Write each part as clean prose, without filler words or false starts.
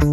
Mir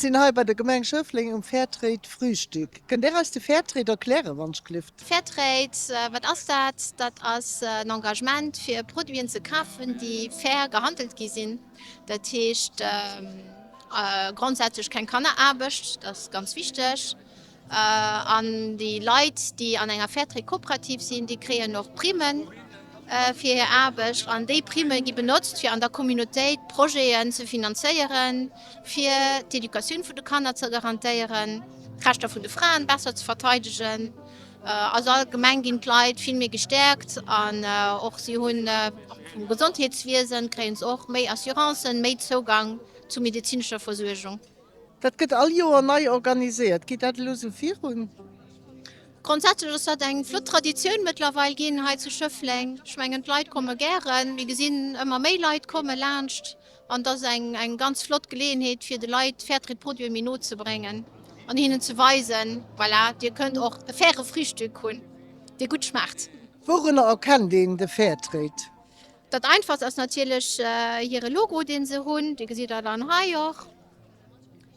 sinn hei bei der Gemeng Schëffleng um Fairtrade Frühstück. Kënnt Där eis de Fairtrade erklären, wann ech glift? Fairtrade, wat ass dat? Dat ass en Engagement fir Produiten ze kafen, déi fair gehandelt gi sinn. Dat heescht grondsätzlech keng Kanneraarbecht, dat ass ganz wichteg. An déi Leit, déi an enger Fairtrade-Kooperativ sinn, déi kréien och Primme fir hir Aarbecht. An déi Primme gi benotzt, fir an der Communautéit Projeten ze finanzéieren, fir d'Educatioun vun de Kanner ze garantéieren, d'Rechter vun de Fraen besser ze verteidegen. Also allgemeng ginn d'Leit vill méi gestäerkt an och si hunn vum Gesondheetswiesen kréien se och méi Assurancen, méi Zougang zu medezinescher Versuergung. Dat gëtt all Joer nei organiséiert. Geet dat elo sou virun? Grondsätzlech ass dat eng flott Traditioun mëttlerweil ginn hei zu Schëffleng. Ech mengen d'Leit komme gären, mir gesinn ëmmer méi Leit komme laanscht an et ass eng eng ganz flott Geleeënheet fir de Leit Fairtrade Produite méi no ze bréngen an hinnen ze weisen, voilà, dir kënnt och e faire Frühstück hunn, dee gutt schmaacht. Wourunner erkennt een de Fairtrade? Dat einfachst ass natierlech hire Logo deen se hunn, dee gesitt der dann hei och.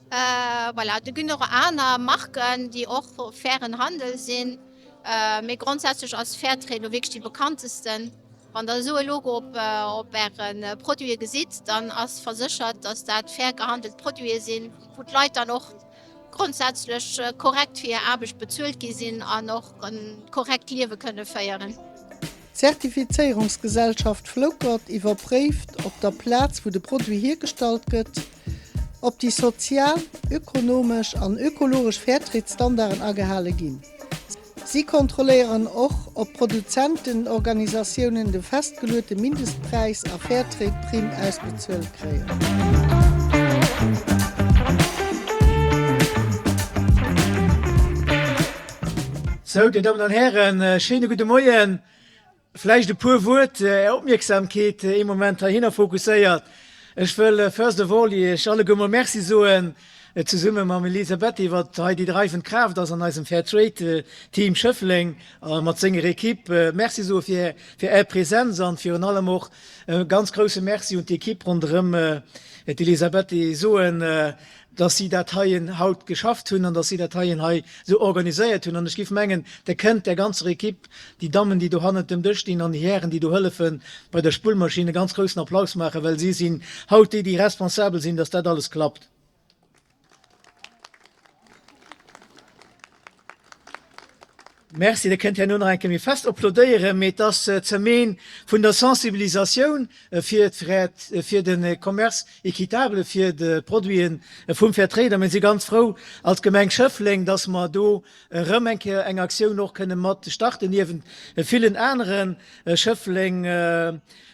Voilà, do ginn och aner Marken, déi och fairen Handel sinn, mee grondsätzlech ass Fairtrade elo wierklech déi bekanntesten. Wann der esou e Logo op op äre Produite gesitt, dann ass verséchert, dass dat fair gehandelt Produite sinn, wou d'Leit dann och grondsätzlech korrekt fir hir Aarbecht bezuelt gi sinn an och e korrekt Liewe kënne féieren. D'Zertifizéierungsgesellschaft Flouquert iwwerpréift op der Plaz, wou de Produit hiergestallt gëtt, ob déi sozial, ökonomesch an ökologesch Fairtrade-Standarden agehale ginn. Si kontrolléieren och, ob d'Produzentenorganisatiounen de festgeluete Mindestpräis a Fairtrade-Primm ausbezuelt kréien. Sou, Dir Dammen an Hären, schéine gudde Moien. Vläicht e puer Wuert, Är Opmierksamkeet ee Moment heihinner fokusséiert. Ech wëll first of all Iech alleguer mol Merci soen, zesumme mam Elisabeth, wat hei déi dreiwend Kraaft ass an eisem Fair Trade Team Schëffleng, a mat senger Equipe, Merci soe fir Är Präsenz an virun allem och e ganz grousse Merci un d'Equipe ronderëm d'Elisabeth soen, dass si dat heien haut geschafft hunn an dass si dat heien hei esou organiséiert hunn. An ech géif mengen, Der kënnt där ganzer Equipe, déi Dammen, déi do hannert dem Dësch stinn an déi Hären, déi do hëllefe bei der Spullmaschinn, e ganz groussen Applaus maachen, well si sinn haut déi, déi responsabel sinn, dass dat alles klappt. Merci. Dir kënnt herno nach eng Kéier méi fest applaudéieren, mee et ass z'emeen vun der Sensibilisatioun fir fir de Commerce équitable, fir de Produite vum Fair Trade. A mir si ganz frou als Gemeng Schëffleng, dass mer do erëm eng Kéier eng Aktioun och kënne mat starten, niewent villen aneren. Schëffleng,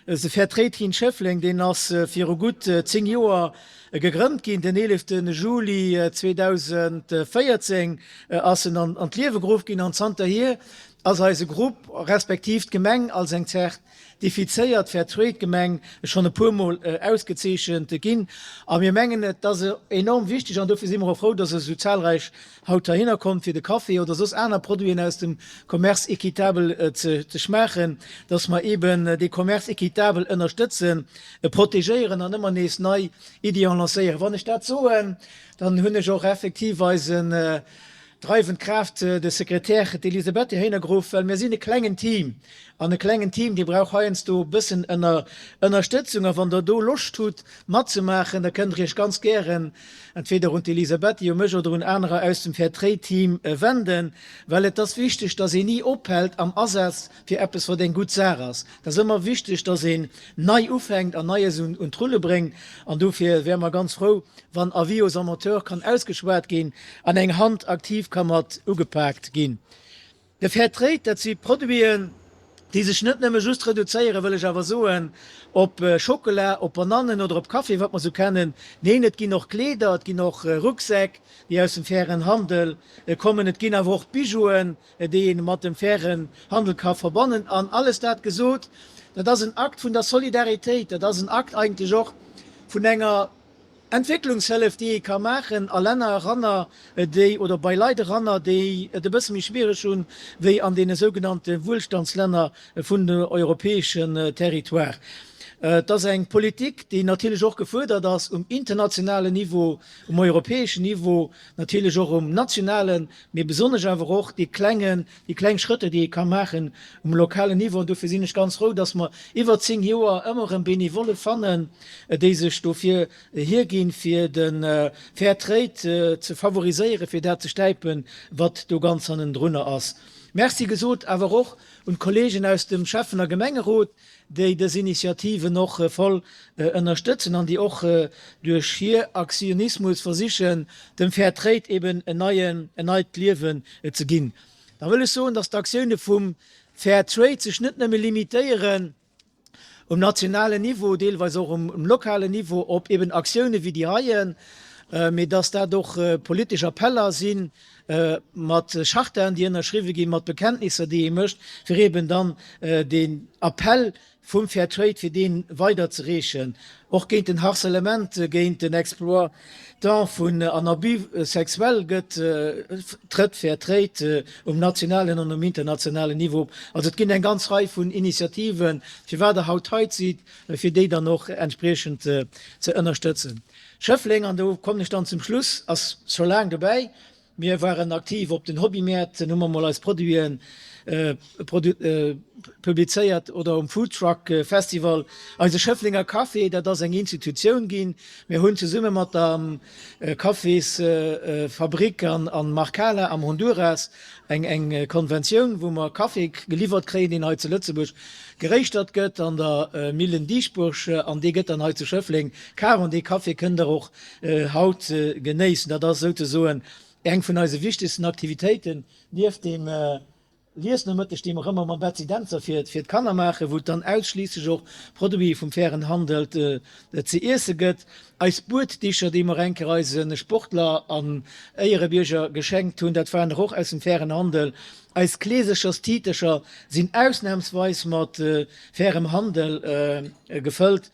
de Fair Trade Team Schëffleng, deen ass viru gutt 10 Joer Gegrënnt ginn den 11 Juli 2014 ass en an d'Liewe geruff ginn an zanterhier ass eise Grupp, respektiv d'Gemeng als eng zertifizéiert Fair Trade Gemeng schonn e puer mol ausgezeechent ginn. A mir mengen et ass enorm wichteg an dofir si mer och frou, dass esou zahlreich haut heihinner kommt fir de Café oder soss aner Produiten aus dem Commerce équitable ze schmaachen, dass mer eben dee Commerce équitable ënnerstëtzen, e protegéieren an ëmmer nees nei Iddien lancéieren. Wann ech dat soen, dann hunn ech och effektiv eisen dreiwend Kraaft, de Sekretär, d'Elisabeth heihinner geruff, well mir sinn e klengen Team an e klengen Team, dee brauch heiansdo e bëssen Ënnerstëtzung. A wann Der do Loscht hutt matzemaachen, da kënnt Der Iech ganz gären entweder un d'Elisabeth, u mech oder un anerer aus dem Fair Trade Team wenden, well et ass wichteg, dass een ni ophält am Asaz fir eppes wat eng gutt Saach ass. Et ass ëmmer wichteg, dass een nei ufänkt an Neies un d'Rulle bréngt an dofir wäre mer ganz frou, wann Avis aux amateurs kann ausgeschwat ginn an eng Hand aktiv ka mat ugepaakt ginn. De Fair Trade, dat si Produiten, déi sech net nëmme just reduzéieren, wëll ech awer soen, op Schockela, op Banannen oder op Kaffi, wat mer esou kennen. Neen, et ginn och Kleeder, et ginn och Rucksäck, déi aus dem fairen Handel kommen, et ginn awer och Bijouen, déi ee mat dem fairen Handel ka verbannen. An alles dat gesot, Dat ass en Akt vun der Solidaritéit, dat ass en Akt eigentlech och vun enger Entwécklungshëllef, déi ee ka maachen a Länner eranner, déi, oder bei Leit eranner, déi et e bësse méi schwiereg hunn, wéi an deene sougenannte Wuelstandslänner vun de europäeschen Territoire. Et ass eng Politik, déi natierlech och gefuerdert ass um internationalen Niveau, um europäeschen Niveau, natierlech och um nationalen, mee besonnesch awer och dee klengen, déi kleng Schrëtter, déi ee ka maachen um lokalen Niveau. An dofir sinn ech ganz frou, dass mer iwwer 10 Joer ëmmer erëm Bénévolle fannen, déi sech dofir hierginn, fir de Fair Trade ze favoriséieren, fir dat ze stäipen, wat do ganz hannendrunner ass. Merci gesot awer och un d'Kollegen aus dem Schäffen a Gemengerot, déi dës Initiativen och voll ënnerstëtzen an déi och duerch hir Aktionismus versichen, dem Fair Trade eben en neien, en neit Liewen ze ginn. Da wëll ech soen, dass d'Aktioune vum Fair Trade sech net nëmme limitéieren um nationalen Niveau, deelweis och um lokalen Niveau, op eben Aktioune wéi déi heien, mee dass dat och politesch Appeller sinn, mat Chartaen, déi ënnerschriwwe ginn, mat Bekenntnisser, déi ee mécht, fir eben dann deen Appell vum Fair Trade, fir dee weiderzereechen, och géint den Harcèlement, géint den Exploitant vun an Abus sexuel gëtt, trëtt Fair Trade um nationalen an um internationalen Niveau op. Also et ginn eng ganz Rei vun Initiativen, firwat Der haut hei sidd, fir déi dann och entspriechend ze ënnerstëtzen. Schëffleng, an do kommen ech dann zum Schluss, ass scho laang dobäi. Mir waren aktiv op den Hobbymäert, hu mer mol eis Produiten publizéiert oder um Foodtruck Festival. Eise Schëfflenger Café, dat ass eng Institutioun ginn. Mir hunn zesumme mat der Cafésfabrik an Marcala am Honduras eng Konventioun, wou mer Café geliwwert kréien, deen hei zu Lëtzebuerg geréischtert gëtt an der Millen Dieschbourg an dee gëtt dann hei zu Schëffleng kaf an dee Café kënnt der och haut genéissen. Dat ass souzesoen eng vun eise wichtegsten Aktivitéiten nieft deem Liesnomëtteg, dee mer ëmmer mam Betsy Dentzer fir d'Kanner maachen, wou et dann ausschliisslech och Produite vum fairen Handel ze iesse gëtt. Eis Bueddicher, déi mer eng Kéier eise Sportler an Éierebierger geschenkt hunn, dat waren der och aus dem fairen Handel. Eis Kleeserchers, Tiitercher sinn ausnahmsweis mat fairem Handel gefëllt.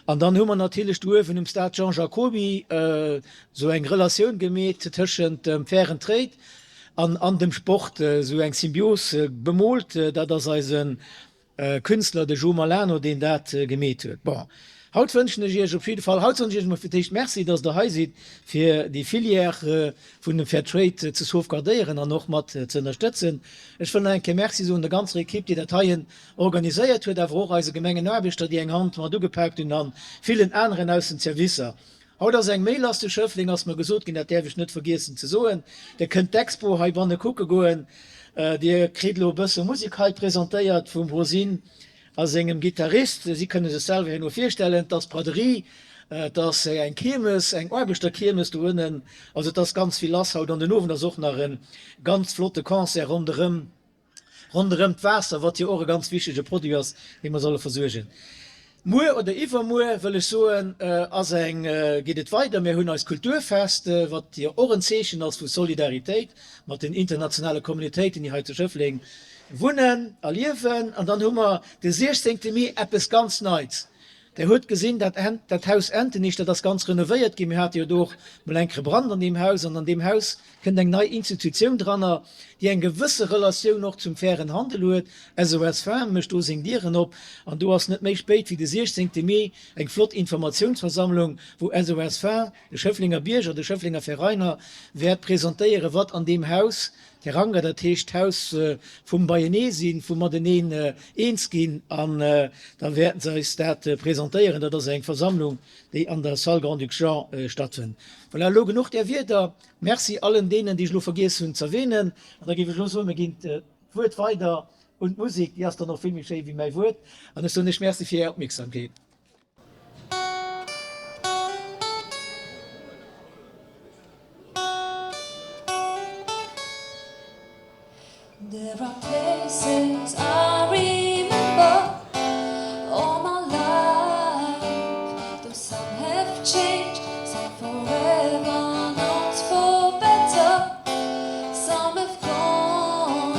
An dann hu mer natierlech do uewen um Stade Jean Jacoby esou eng Relatioun gemeet tëschent dem fairen Trade an an dem Sport, esou eng Symbios bemoolt. Dat ass eise Künstler, de Joe Malano, deen dat gemeet huet. Bon, haut wënschen ech Iech op jidde Fall, haut soen ech Iech emol fir d'éischt Merci, dass Der hei sidd, fir déi Filière vun dem Fair Trade ze sauvegardéieren an och mat ze ënnerstëtzen. Ech wëll nach eng Kéier Merci soen der ganzer Equipe, déi dat heien organiséiert huet, awer och eise Gemengenaarbechter, déi eng Hand mat ugepaakt hunn, a villen aneren aus den Servicer. Haut ass eng Mail ass zu Schëffleng, ass mer gesot ginn, dat däerf ech net vergiessen ze soen. Dir kënnt d'Expo heibanne kucke goen. Dir kritt elo e bësse Musek hei presentéiert vum Rosine a sengem Gittarist. Si kënne sech selwer herno virstellen. Et ass Braderie, et ass eng Kiermes, eng Aarbechterkiermes do ënnen. Also et ass ganz vill lass haut an den Owend ass och nach e ganz flotte Concert ronderëm Ronderëm d'Waasser, wat jo och e ganz wichtege Produit ass, dee mer solle versuergen. Muer oder iwwermuer, wëll ech soen, ass eng, geet et weider. Mir hunn eist Kulturfest, wat jo och en Zeechen ass vu Solidaritéit mat den internationale Communautéiten, déi hei zu Schëffleng wunnen a liewen. An dann hu mer de 16. Mee eppes ganz Neits. Der huet gesinn, dat dat Haus Entenich, dat ass ganz renovéiert ginn. Mir hate jo do och mol eng Kéier e Brand an deem Haus. An an deem Haus kënnt eng nei Institutioun dranner, déi eng gewësse Relatioun och zum fairen Handel huet. SOS Femmes mécht do seng Dieren op. An do ass net méi spéit wéi de 16. Mee eng flott Informatiounsversammlung, wou SOS Femmes de Schëfflenger Bierger, de Schëfflenger Veräiner wäert presentéieren, wat an deem Haus Teranga, dat heescht d'Haus vum Beienee sinn, vum mateneen eens ginn, an da wäerten se eis dat presentéieren. Dat ass eng Versammlung, déi an der Salle Grand-Duc Jean stattfënnt. Voilà, elo genuch där Wierder. Merci allen deenen, déi ech elo vergiess hunn z'erwähnen. An da géif ech elo soen, mir ginn d'Wuert weider un d'Musek, déi ass dann och vill méi schéi wéi mäi Wuert. An ech soen iech Merci fir Är Opmierksamkeet. There are places I remember all my life Though some have changed, some forever, not for better Some have gone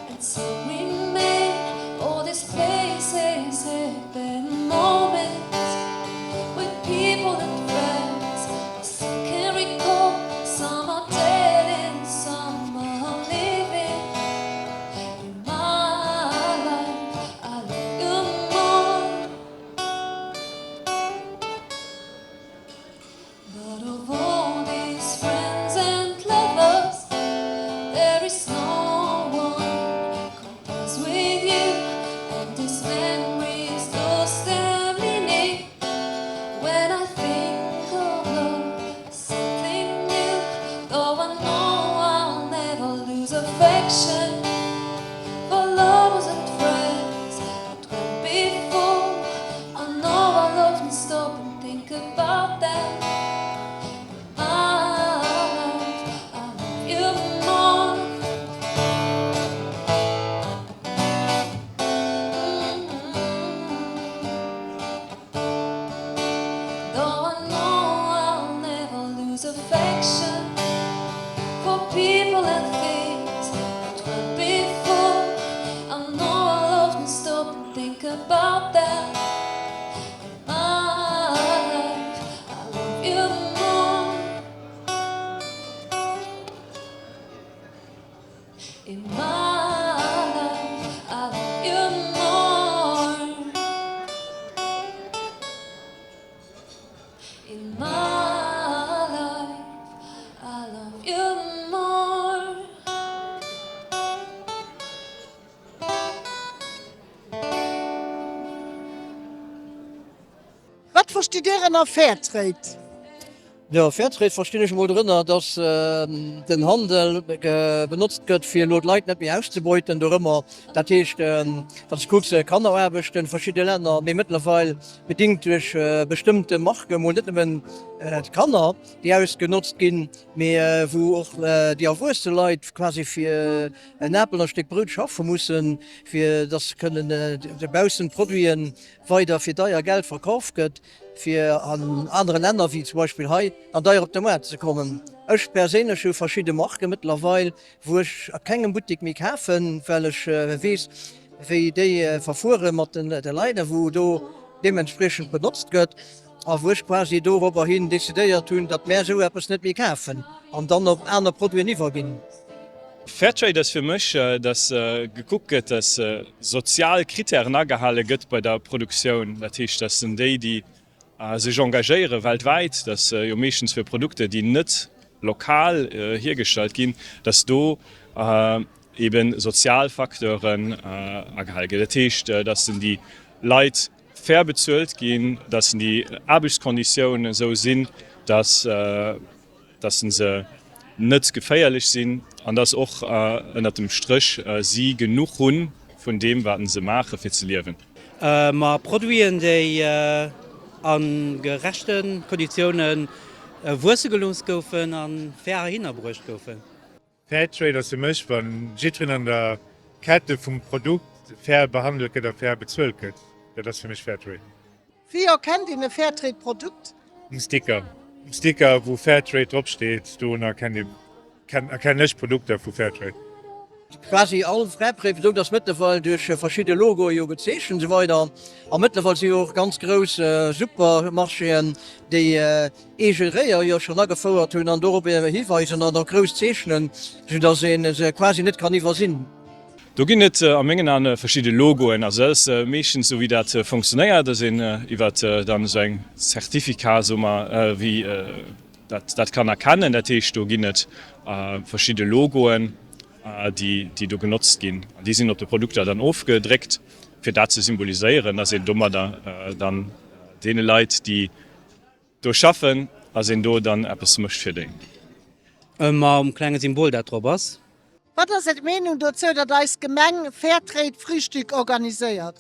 and some remain All these places. about that. In my life, I love you more. In my life, I love you more. In my life, I love you more. Wat verstitt Dir ënner Fairtrade? Jo, Fairtrade verstinn ech emol drënner, dass den Handel benotzt gëtt, fir elo d'Leit net méi auszebeuten dorëmmer. Dat heescht, wann s de kucks, Kanneraarbecht en verschidde Länner, mee mëttlerweil bedingt duerch bestëmmte Marke mol net nëmmen d'Kanner, déi ausgenotzt ginn, mee wou och déi erwuesse Leit quasi fir en Apel an e Stéck Brout schaffe mussen, fir dass se kënnen dobaussen d'Produiten weider fir deier Geld verkaf gëtt. fir an anere Länner, wéi zum Beispill hei, an deier op de Moart ze kommen. Ech perséinlech hu verschidde Marke mëttlerweil, wou ech a kengem Buttek méi kafen, well ech weess, wéi déi verfuere mat de Leit a wou do deementspriechend benotzt gëtt a wou ech quasi dorobber hin decidéiert hunn, datt mär esou eppes net méi kafen an dann op aner Produiten iwwerginn. Fairtrade ass fir mech, datt gekuckt gëtt, datt sozial Krittären agehale gëtt bei der Produktioun. Dat heescht, datt en déi, déi sech engagéiere weltwäit, dat ass jo meeschtens fir Produkter, déi net lokal hiergestallt ginn, datt do ebe sozial Facteuren agehale ginn. Dat heescht, datt en déi Leit fair bezuelt ginn, datt en déi Aarbechtskonditiounen esou sinn, datt dass se net geféierlech sinn an dass och ënnert dem Stréch si genuch hu vun deem, wat se maache fir ze liewen. Ma Produiten, déi a gerechte Konditioune wuesse gelooss goufen a fair heihinner bruecht goufen. Fairtrade ass fir mech, wa jiddwereen an der Kette vum Produkt fair behandelt gëtt a fair bezuelt gëtt. Dat ass fir mech Fairtrade. Wéi erkennt een e Fairtrade-Produkt? Um Sticker. Um Sticker, wou Fairtrade drop steet, dorun erkennt ee, erkennen ech Produkter vu Fairtrade. Quasi all Fairtrade-Produkt ass mëttlerweil duerch verschidde Logoe jo gezeechent esou weider. A mëttlerweil si jo och ganz grouss Supermarchéen, déi eege Réier jo schonn agefouert hunn an dorop hiweisen an och grouss zeechnen, soudass ee se quasi net kann iwwersinn. Do ginn et a mengen Aen verschidde Logoen. Also dat ass meeschtens esou wéi dat funktionéiert, dass een iwwert dann esou eng Certificat, soe mer, wéi dat dat kann erkennen. Dat heescht, do ginn et verschidde Logoen, déi déi do genotzt ginn an déi sinn op de Produkter dann ofgedréckt, fir dat ze symboliséieren, dass een domadder dann deene Leit, déi Do schaffen, ass een do dann eppes mécht fir déi. Ma um klenge Symbol dat drop ass. Wat ass Är Meenung dozou, datt eis Gemeng Fairtrade Frühstück organiséiert?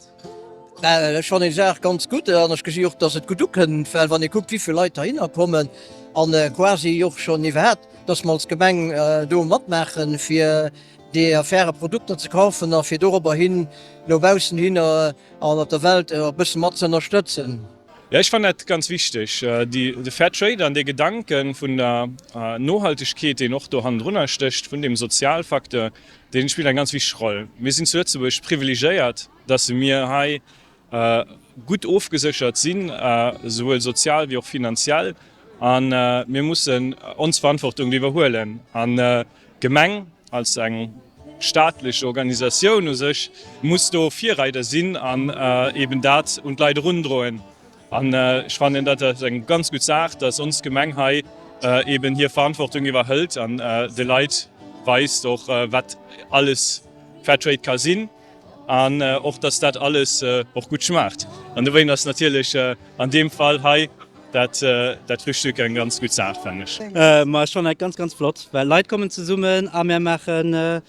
Ech fannen déi Saach ganz gutt an ech gesi och, datt et gutt ukënnt, well wann ee kuckt, wéi vill Leit heihinner kommen an quasi och schonn iwwerhaapt, datt mer als Gemeng do matmaachen, fir déi faire Produkter ze kaufen a fir dorobber hin no baussen hin an op der Welt e bësse mat ze ënnerstëtzen. Jo, ech fannen dat ganz wichteg, de Fair Trade an dee Gedanke vun der Nohaltegkeet, deen och do hannendrunner stécht, vun deem Sozialfacteur, dee spillt eng ganz wichteg Roll. Mir sinn zu Lëtzebuerg privilegéiert, dass mir hei gutt ofgeséchert sinn, esouwuel sozial wéi och finanziell, a mir mussen ons Verantwortung do iwwerhuelen. An d'Gemeng als eng staatlech Organisatioun u sech muss do Virreider sinn an eben dat un d'Leit erundroen. An ech fannen, dat ass eng ganz gutt Saach, dass ons Gemeng hei eben hir Verantwortung iwwerhëlt an de Leit weist och, wat alles Fairtrade ka sinn an och, dass dat alles och gutt schmaacht. An dowéint ass natierlech an deem Fall hei dat dat Frühstück eng ganz gutt Saach, fannen ech. Ma ech fannen dat ganz, ganz flott, well Leit kommen zesummen a mär maachen,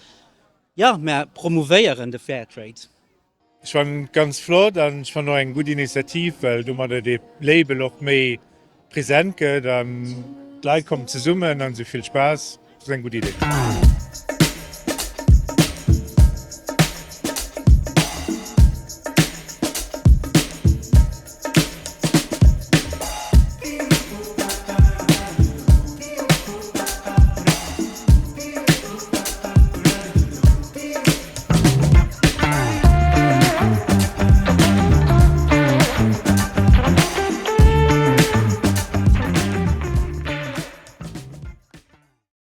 jo, mär promouvéieren de Fairtrade. Ech fannen et ganz flott an ech fannen och eng gutt Initiativ, well domadder dee Label och méi present gëtt an d'Leit kommen zesummen an se hu vill Spaass. Dat ass eng gutt Idee.